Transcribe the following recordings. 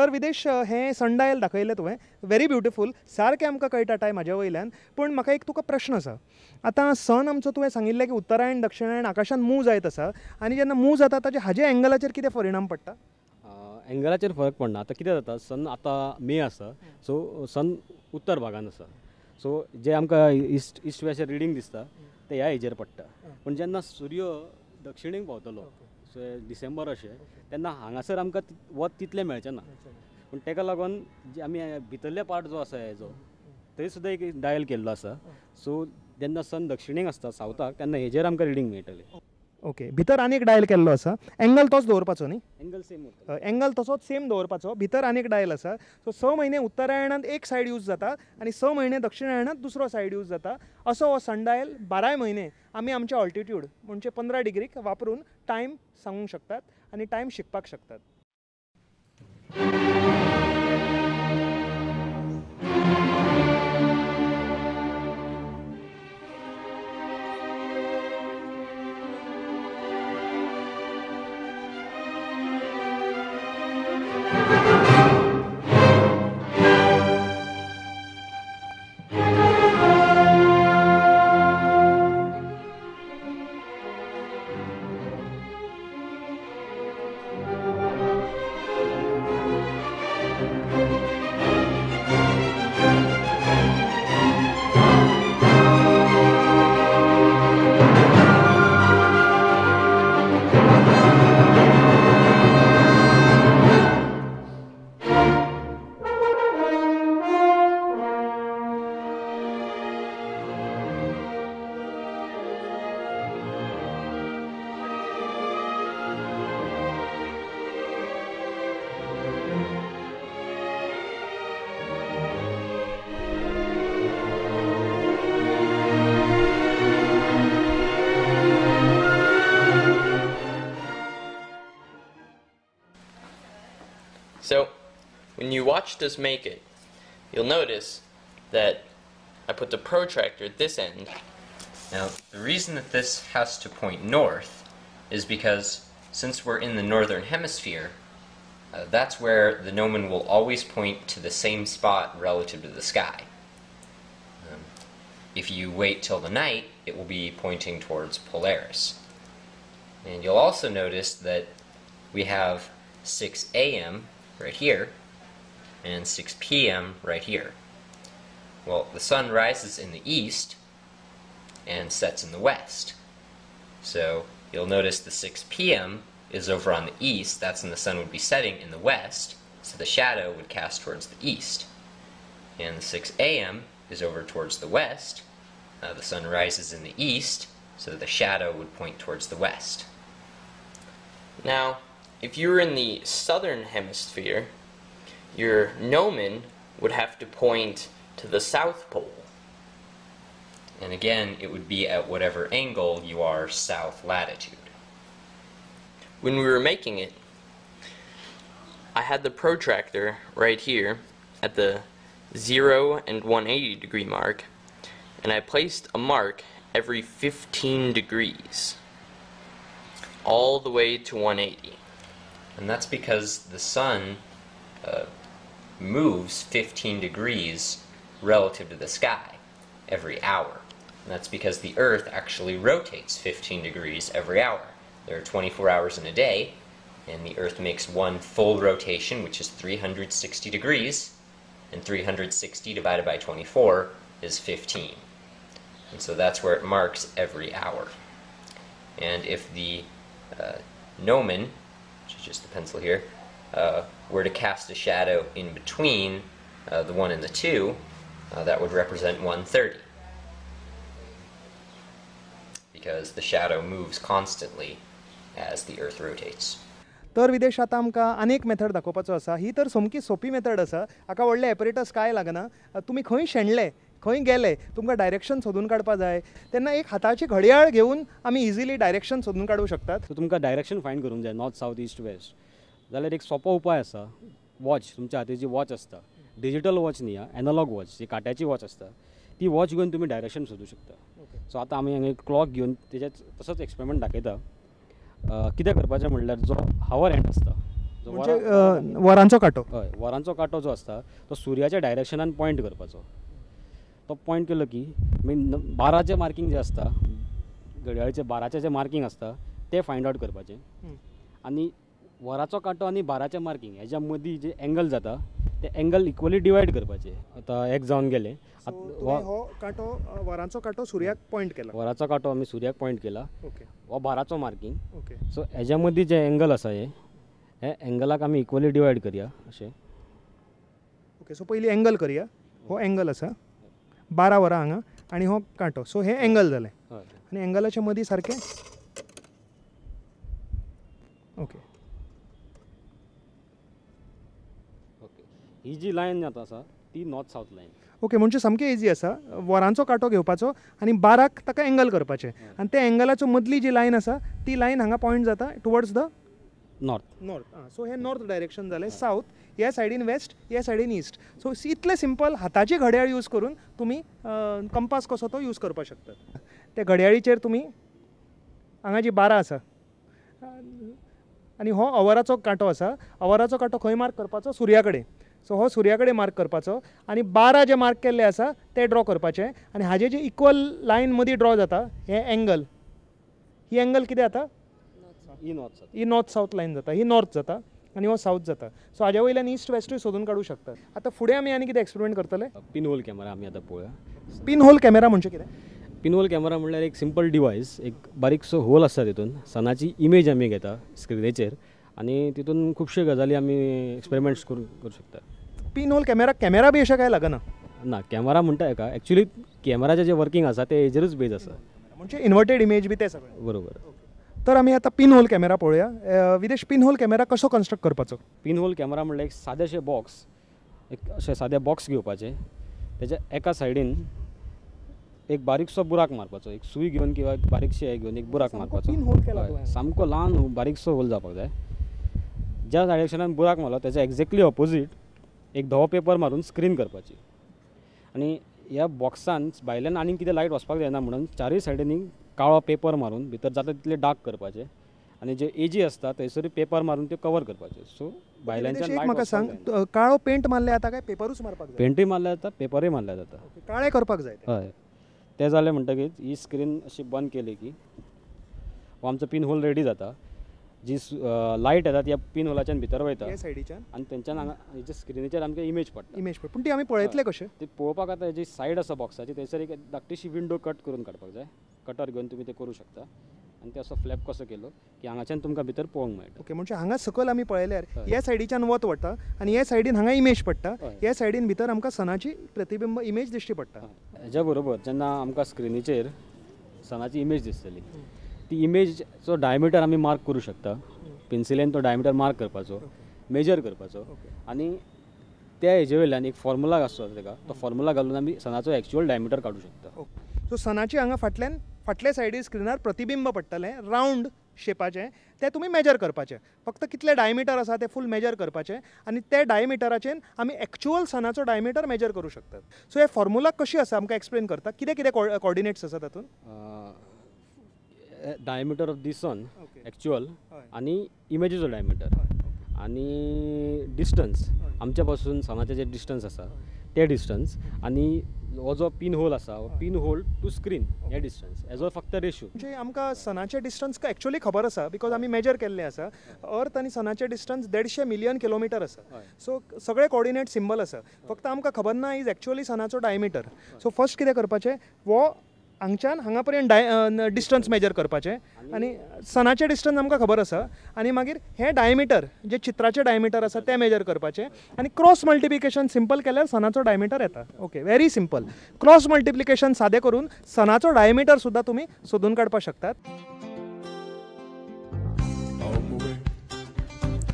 तर विदेश, हें सनडायल दाखयलें तुवें, व्हेरी ब्युटिफूल, सारकें आमकां कळटा टायम हाज्या वयल्यान. पूण म्हाका एक तुका प्रश्न आसा. आतां सन आमचो तुवें सांगिल्लें की उत्तरायण दक्षिणायण आकाशान मूव जायत आसा आनी जेन्ना मूव जाता ताजे हाजे एंगलाचेर कितें परिणाम पडटा? एंगलाचेर फरक पडना. आतां कितें जाता, सन आतां मे आसा, सो सन उत्तर भागान आसा, सो जे आमकां इस्ट इस्ट वेस्ट रिडींग दिसता ते ह्या हेजेर पडटा. पूण जेन्ना सूर्य दक्षिणेक पावतलो, सो डिसेंबर अशें, तेन्ना हांगासर आमकां वत तितलें मेळचें ना. पूण ताका लागून जे आमी भितरले पार्ट जो आसा हेजो थंय सुद्दां एक डायल केल्लो आसा. सो जेन्ना सन दक्षिणेक आसता सावथाक तेन्ना हेजेर आमकां रिडींग मेळटलें. ओके, भितर आनी एक डायल केल्लो आसा. एंगल तोच दवरपाचो न्ही? एंगल सेम उरता, एंगल तसोच सेम दवरपाचो. भितर आनी एक डायल आसा. सो 6 म्हयने उत्तरायणांत एक सायड यूज जाता आनी 6 म्हयने दक्षिणायणांत दुसरो सायड यूज जाता. असो हो सनडायल 12 म्हयने आमी आमचे ऑल्टिट्यूड म्हणजे 15 डिग्रीक वापरून टायम सांगूंक शकतात आनी टायम शिकपाक शकतात. So, when you watched us make it, you'll notice that I put the protractor at this end. Now, the reason that this has to point north is because since we're in the northern hemisphere, that's where the gnomon will always point to the same spot relative to the sky. If you wait till the night, it will be pointing towards Polaris. And you'll also notice that we have 6 a.m. right here and 6 p.m. right here. Well, the sun rises in the east and sets in the west. So you'll notice the 6 p.m. is over on the east. That's when the sun would be setting in the west, so the shadow would cast towards the east. And the 6 a.m. is over towards the west. The sun rises in the east, so the shadow would point towards the west. Now, if you were in the southern hemisphere, your gnomon would have to point to the South Pole. And again, it would be at whatever angle you are south latitude. When we were making it, I had the protractor right here at the 0 and 180 degree mark, and I placed a mark every 15 degrees, all the way to 180. And that's because the sun moves 15 degrees relative to the sky every hour. And that's because the Earth actually rotates 15 degrees every hour. There are 24 hours in a day, and the Earth makes one full rotation, which is 360 degrees, and 360 divided by 24 is 15. And so that's where it marks every hour. And if the gnomon, which is just the pencil here, were to cast a shadow in between the 1 and the 2, that would represent 130, because the shadow moves constantly as the Earth rotates. तर विदेश, आतां आमकां आनीक method दाखोवपाचो आसा. ही तर सामकी सोंपी method आसा, हाका व्हडलें एपरेटस कांय लागना. तुमी खंय शेणले, खंय गेले, तुमकां डायरेक्शन सोदून काडपा जाय तेन्ना एक हाताची घडयाळ घेवन आमी इजिली डायरेक्शन सोदून काडूंक शकतात. सो तुमकां डायरेक्शन फायंड करूंक जाय, नॉर्थ सावथ ईस्ट वेस्ट, जाल्यार एक सोंपो उपाय आसा. वॉच, तुमच्या हातीची वॉच आसता, डिजिटल वॉच न्ही, एनालॉग वॉच, जी कांट्याची वॉच आसता, ती वॉच घेवन तुमी डायरेक्शन सोदूं शकता. सो आतां आमी हांगा एक क्लॉक घेवन तेजेच तसोच एक्सपेरिमेंट दाखयता. कितें करपाचें म्हणल्यार जो हावर हँड आसता म्हणजे वरांचो कांटो. हय, वरांचो कांटो जो आसता तो सुर्याच्या डायरेक्शनान पॉयंट करपाचो. तो पॉयंट केलो की मागीर 12चें मार्कींग जें आसता, घड्याळीचें 12चें जें मार्कींग आसता तें फायंड आवट करपाचें. आनी वराचो कांटो आनी 12चें मार्कींग हेज्या मदीं जे एंगल जाता ते एंगल इक्वली डिवायड करपाचे. आतां एक जावन गेलें. हो कांटो, वरांचो कांटो सुर्याक पॉयंट केला. वराचो कांटो आमी सुर्याक पॉयंट केला. ओके. हो 12चो मार्कींग. ओके. सो हेज्या मदीं जे एंगल आसा हे एंगलाक आमी इक्वली डिवायड करया अशें. ओके, सो पयलीं एंगल करया. हो एंगल आसा 12 वरां हांगा आनी हो कांटो. सो हे एंगल जालें. आनी एंगलाच्या मदीं सारकें. ओके. ओके, ही जी लायन आतां आसा ती नॉर्थ सावथ लायन. ओके, म्हणजे सामकें इजी आसा. वरांचो कांटो घेवपाचो आनी 12क ताका एंगल करपाचें आनी त्या एंगलाचो मदली जी लायन आसा ती लायन हांगा पॉयंट जाता towards the north. North. So हे नॉर्थ डायरेक्शन जालें. सावथ ह्या सायडीन वेस्ट, ह्या सायडीन ईस्ट. सो इतलें सिंपल हाताची घड्याळ यूज करून तुमी कंपास कसो तो यूज करपाक शकतात. त्या घड्याळीचेर तुमी हांगा जी 12 आसा आनी हो अवराचो कांटो आसा. अवराचो कांटो खंय मार्क करपाचो? सुर्या कडेन. सो हो सुर्या कडेन मार्क करपाचो आनी 12 जे मार्क केल्ले आसा ते ड्रॉ करपाचे आनी हाजे जे इक्वल लायन मदीं ड्रॉ जाता हे एंगल, ही एंगल कितें जाता? ही नॉर्थ सावथ. ही नॉर्थ सावथ लायन जाता. ही नॉर्थ जाता आनी हो सावथ जाता. सो हाज्या वयल्यान ईस्ट वेस्टूय सोदून काडूं शकतात. आतां फुडें आमी आनी कितें एक्सपेरिमेंट करतले? पिन होल कॅमेरा आमी आतां पळोवया. पिन होल कॅमेरा म्हणजे कितें? पिन होल कॅमेरा म्हणल्यार एक सिंपल डिवायस, एक बारीकसो होल आसता तितून सनाची इमेज आमी घेता स्क्रिनीचेर आनी तितून खुबश्यो गजाली आमी एक्सपेरिमेंट्स करूं शकता. पिन होल कॅमेरा, कॅमेरा बी अशें कांय लागना? ना, कॅमेरा म्हणटा हेका एक्चुली कॅमेराचें जें वर्किंग आसा तें हेजेरूच बेज आसा. म्हणजे इन्वर्टेड इमेज बी तें सगळें. बरोबर. तर आमी आतां पिन होल कॅमेरा पळोवया. विदेश, पिन होल कॅमेरा कसो कन्स्ट्रक्ट करपाचो? पिन होल कॅमेरा म्हणल्यार एक सादेशें बॉक्स, एक अशें सादें बॉक्स घेवपाचें, तेच्या एका सायडीन एक बारीकसो बुराक मारपाचो, एक सुई घेवन किंवा एक बारीकशें हें घेवन एक बुराक मारपाचो. पिन होल केला सामको ल्हान बारीकसो होल जावपाक जाय. ज्या डायरेक्शनान बुराक मारलो तेच्या एक्झॅक्टली ऑपोजीट एक धवो पेपर मारून स्क्रीन करपाची आनी ह्या बॉक्सान भायल्यान आनीक कितें लायट वचपाक जायना म्हणून चारूय सायडींनी काळो पेपर मारून भितर जाता तितले डार्क करपाचे आनी जे एजी आसता थंयसरूय पेपर मारून त्यो कवर करपाचे. सो भायल्यानच्यान एक म्हाका सांग, काळो पेंट मारले जाता काय पेपरूच मारपाक जाय? पेंटूय मारल्यार जाता, पेपरूय मारल्यार जाता. काळे करपाक जाय. हय, तें जालें म्हणटकीच ही स्क्रीन अशी बंद केली की आमचो पिन होल रेडी जाता. जी लायट येता त्या पिन होलाच्यान भितर वयता सायडीच्यान आनी तेंच्यान हांगा हेच्या स्क्रिनीचेर आमकां इमेज पडटा. इमेज पडटा, पूण ती आमी पळयतले कशें? ती पळोवपाक आतां जी सायड आसा बॉक्साची थंयसर एक धाकटीशी विंडो कट करून काडपाक जाय. कटर घेवन तुमी तें करूं शकता आनी ते असो फ्लॅप कसो केलो की हांगाच्यान तुमकां भितर पळोवंक मेळटा. ओके, म्हणजे हांगा सकयल आमी पळयल्यार ह्या सायडीच्यान वत वता आनी ह्या सायडीन हांगा इमेज पडटा. ह्या सायडीन भितर आमकां सनाची प्रतिबिंब इमेज दिश्टी पडटा. हेज्या बरोबर जेन्ना आमकां स्क्रिनीचेर सनाची इमेज दिसतली ती इमेजचो डायमिटर आमी मार्क करूं शकता. पेन्सिलेन तो डायमिटर मार्क करपाचो, मेजर करपाचो आनी त्या हेजे वयल्यान एक फॉर्मुला आसता तेका, तो फॉर्मुला घालून आमी सनाचो एक्चुअल डायमिटर काडूं शकता. सो सनाची हांगा फाटल्यान फाटल्या सायडीर स्क्रिनार प्रतिबिंब पडटलें रावंड शेपाचें, तें तुमी मेजर करपाचें. फक्त कितलें डायमिटर आसा तें फूल मेजर करपाचें आनी ते डायमिटराचेर आमी एक्चुअल सनाचो डायमिटर मेजर करूं शकतात. सो हे फॉर्मुला कशी आसा आमकां एक्सप्लेन करता? कितें कितें कॉर्डिनेट्स आसा तातूंत? Diameter of the sun actual आनी इमेजीचो डायमिटर आनी डिस्टन्स, आमच्या पासून सनाचें जें डिस्टन्स आसा तें डिस्टन्स आनी हो जो पिन होल आसा हो पिन होल टू स्क्रीन हे डिस्टन्स हेजो फक्त रेशो. म्हणजे आमकां सनाचें डिस्टन्स एक्चुअली खबर आसा because आमी मेजर केल्लें आसा. अर्थ आनी सनाचें डिस्टन्स 150 मिलियन किलोमिटर आसा. सो सगळे कॉर्डिनेट सिंबल आसा, फक्त आमकां खबर ना is actually सनाचो डायमिटर. सो फर्स्ट कितें करपाचें, हो हांगच्यान हांगा पर्यंत डिस्टन्स मेजर करपाचें आनी सनाचें डिस्टन्स आमकां खबर आसा आनी मागीर हें डायमिटर जें चित्राचें डायमिटर आसा तें मेजर करपाचें आनी क्रॉस मल्टिप्लिकेशन सिंपल केल्यार सनाचो डायमिटर येता. Okay, very simple. Cross multiplication सादें करून सनाचो डायमिटर सुद्दां तुमी सोदून काडपाक शकतात.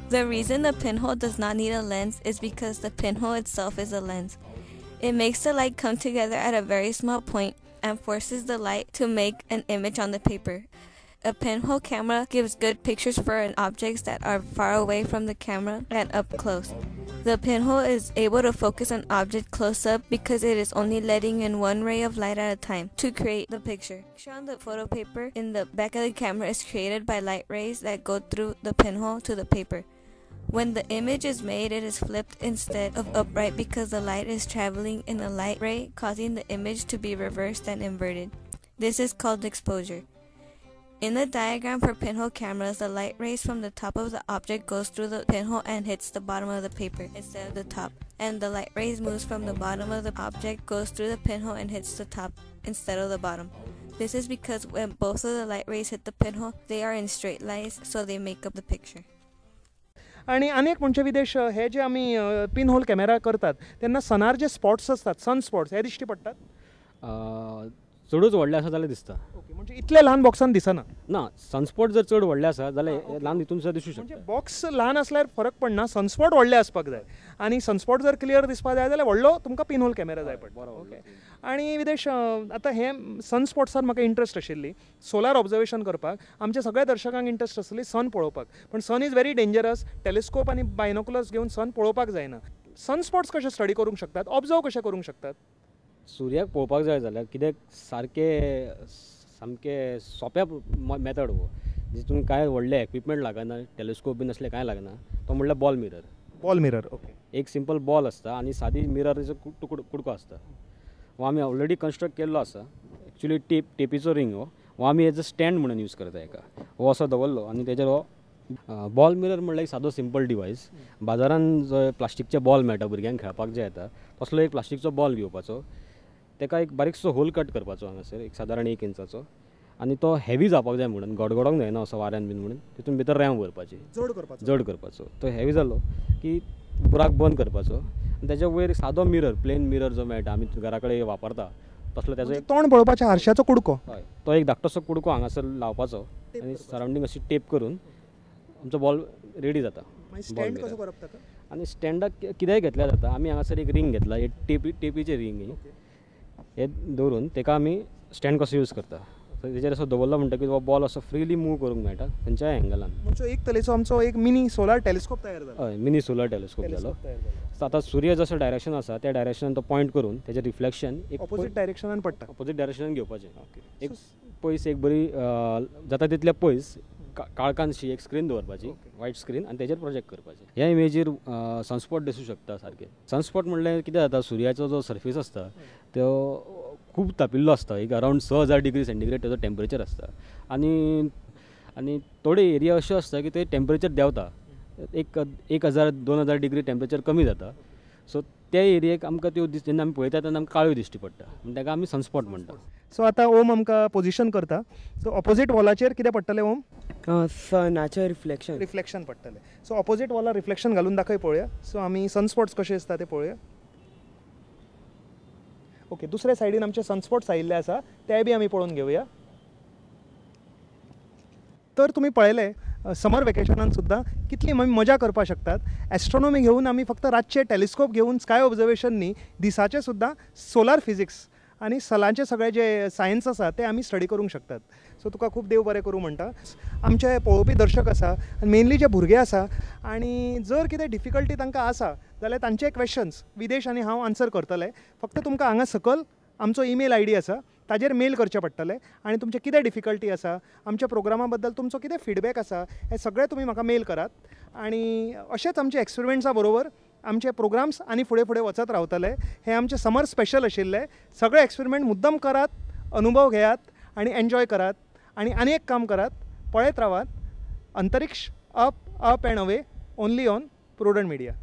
The reason the pinhole does not need a lens is because the pinhole itself is a lens. It makes the light come together at a very small point and forces the light to make an image on the paper. A pinhole camera gives good pictures for objects that are far away from the camera and up close. The pinhole is able to focus an object close up because it is only letting in one ray of light at a time to create the picture. The picture on the photo paper in the back of the camera is created by light rays that go through the pinhole to the paper. When the image is made, it is flipped instead of upright because the light is traveling in a light ray, causing the image to be reversed and inverted. This is called exposure. In the diagram for pinhole cameras, the light rays from the top of the object goes through the pinhole and hits the bottom of the paper instead of the top, and the light rays moves from the bottom of the object, goes through the pinhole and hits the top instead of the bottom. This is because when both of the light rays hit the pinhole, they are in straight lines, so they make up the picture. आनी आनी एक म्हणजे विदेश हे जे आमी pin hole camera करतात तेन्ना सनार जे spots आसतात, sun spots, हे दिश्टी पडटात? चडूच व्हडले आसा जाल्यार दिसता. ओके, म्हणजे इतले ल्हान बॉक्सान दिसना? ना, सनस्पॉट जर चड व्हडले आसा जाल्यार ल्हान हितून सुद्दां दिसूं शकता. म्हणजे बॉक्स ल्हान आसल्यार फरक पडना, सनस्पॉट व्हडले आसपाक जाय आनी सनस्पॉट जर क्लियर दिसपाक जाय जाल्यार व्हडलो तुमकां पिन होल कॅमेरा जाय पडटा. ओके, आनी विदेश आतां हे सनस्पॉट्सान म्हाका इंट्रस्ट आशिल्ली सोलार ऑब्जर्वेशन करपाक. आमच्या सगळ्या दर्शकांक इंट्रस्ट आसली सन पळोवपाक, पण sun is very dangerous. Telescope आनी बायनोकुलर्स घेवन सन पळोवपाक जायना. सनस्पॉट्स कशे स्टडी करूंक शकतात, ऑब्जर्व कशे करूंक शकतात? सुर्याक पळोवपाक जाय जाल्यार कित्याक सारकें सामकें सोंप्या मेथड हो, जितून कांय व्हडलें एक्विपमेंट लागना, टेलिस्कोप बीन असलें कांय लागना. तो म्हणल्यार ball mirror. Ball mirror, okay. एक सिंपल बॉल आसता आनी सादी मिरराचो कुडको आसता. हो आमी ऑलरेडी कन्स्ट्रक्ट केल्लो आसा. एक्चुली टेपीचो रिंग हो, हो आमी एज अ स्टँड म्हणून यूज करता हेका. हो असो दवरलो आनी तेजेर हो बॉल मिरर म्हणल्यार एक सादो सिंपल डिवायस. बाजारान जो प्लास्टिकचे बॉल मेळटा भुरग्यांक खेळपाक जे येता तसलो एक प्लास्टिकचो बॉल घेवपाचो, तेका एक बारीकसो होल कट करपाचो हांगासर एक सादारण 1 इंचाचो, आनी तो हेवी जावपाक जाय म्हणून गडगडोंक जायना असो वाऱ्यान बीन म्हणून तितून भितर रेंव भरपाची, जड करपाचो. तो हेवी जालो की बुराक बंद करपाचो आनी तेज्या वयर सादो मिरर, प्लेन मिरर जो मेळटा आमी घरा कडेन वापरता तसलो तेजो एक तोंड पळोवपाच्या हारशाचो कुडको, हय, तो एक धाकटोसो कुडको हांगासर लावपाचो आनी सरावंडींग अशी टेप करून आमचो बॉल रेडी जाता. स्टँड कसो करप ताका? आनी स्टँडाक कितेंय घेतल्यार जाता. आमी हांगासर एक रिंग घेतला, एक टेपीचें रिंग हे दवरून तेका आमी स्टँड कसो यूज करता. सो तेजेर असो दवरलो म्हणटकीर हो बॉल असो फ्रिली मूव करूंक मेळटा खंयच्याय एंगलान. म्हणजे एक तरेचो आमचो एक मिनी सोलार टेलिस्कोप तयार जालो. हय, मिनी सोलार टेलिस्कोप जालो. सो आतां सूर्य जसो डायरेक्शन आसा त्या डायरेक्शनान तो पॉयंट करून तेजें रिफ्लेक्शन एक ऑपोजीट डायरेक्शनान पडटा, ऑपोजीट डायरेक्शनान घेवपाचें. एक पयस एक बरी जाता तितल्या पयस काळखानशी एक स्क्रीन दवरपाची, वायट स्क्रीन, आनी तेजेर प्रोजेक्ट करपाचें. ह्या इमेजीर सनस्पॉट दिसूं शकता सारकें. सनस्पॉट म्हणल्यार कितें जाता, सुर्याचो जो सर्फेस आसता तो खूब तापिल्लो आसता, एक अरावंड 6000 डिग्री सेंटीग्रेड तेजो टेम्परेचर आसता. आनी आनी थोडे एरिया अश्यो आसता की ते टेम्परेचर देंवता, 1000 2000 डिग्री टेम्परेचर कमी जाता. सो त्या एरियेक आमकां त्यो जेन्ना आमी पळयता तेन्ना आमकां काळ्यो दिश्टी पडटा, म्हण ताका आमी सनस्पॉट म्हणटा. सो आतां ओम आमकां पोजिशन करता. सो ऑपोजीट वॉलाचेर कितें पडटलें ओम? सनाचें रिफ्लेक्शन, रिफ्लेक्शन पडटलें. सो ऑपोजीट वॉलार रिफ्लेक्शन घालून दाखय पळोवया. सो आमी सनस्पॉट्स कशे दिसता ते पळोवया. ओके, दुसऱ्या सायडीन आमचे सनस्पॉट्स आयिल्ले आसा तेय बी आमी पळोवन घेवया. तर तुमी पळयलें समर वेकेशनान सुद्दां कितली आमी मजा करपाक शकतात. एस्ट्रोनॉमी घेवन आमी फक्त रातचे टेलिस्कोप घेवन स्काय ऑब्जर्वेशन न्ही, दिसाचें सुद्दां सोलार फिजिक्स आनी सलांचे सगळे जे सायन्स आसा ते आमी स्टडी करूंक शकतात. सो तुका खूब देव बरें करूं म्हणटा. आमचे पळोवपी दर्शक आसा आनी मेनली जे भुरगे आसा, आनी जर कितें डिफिकल्टी तांकां आसा जाल्यार तांचे क्वेश्चन्स विदेश आनी हांव आन्सर करतले. फक्त तुमकां हांगा सकयल आमचो ईमेल I D आसा ताजेर मेल करचें पडटलें आनी तुमचें कितें डिफिकल्टी आसा, आमच्या प्रोग्रामा बद्दल तुमचो कितें फिडबॅक आसा, हें सगळें तुमी म्हाका मेल करात. आनी अशेंच आमचे एक्सपेरिमेंट्सा बरोबर आमचे प्रोग्राम्स आनी फुडें फुडें वचत रावतले. हें आमचें समर स्पेशल आशिल्लें. सगळे एक्सपेरिमेंट मुद्दम करात, अनुभव घेयात आनी एन्जॉय करात. आनी आनी एक काम करात, पळयत रावात Antariksh up up and away only on Prudent Media.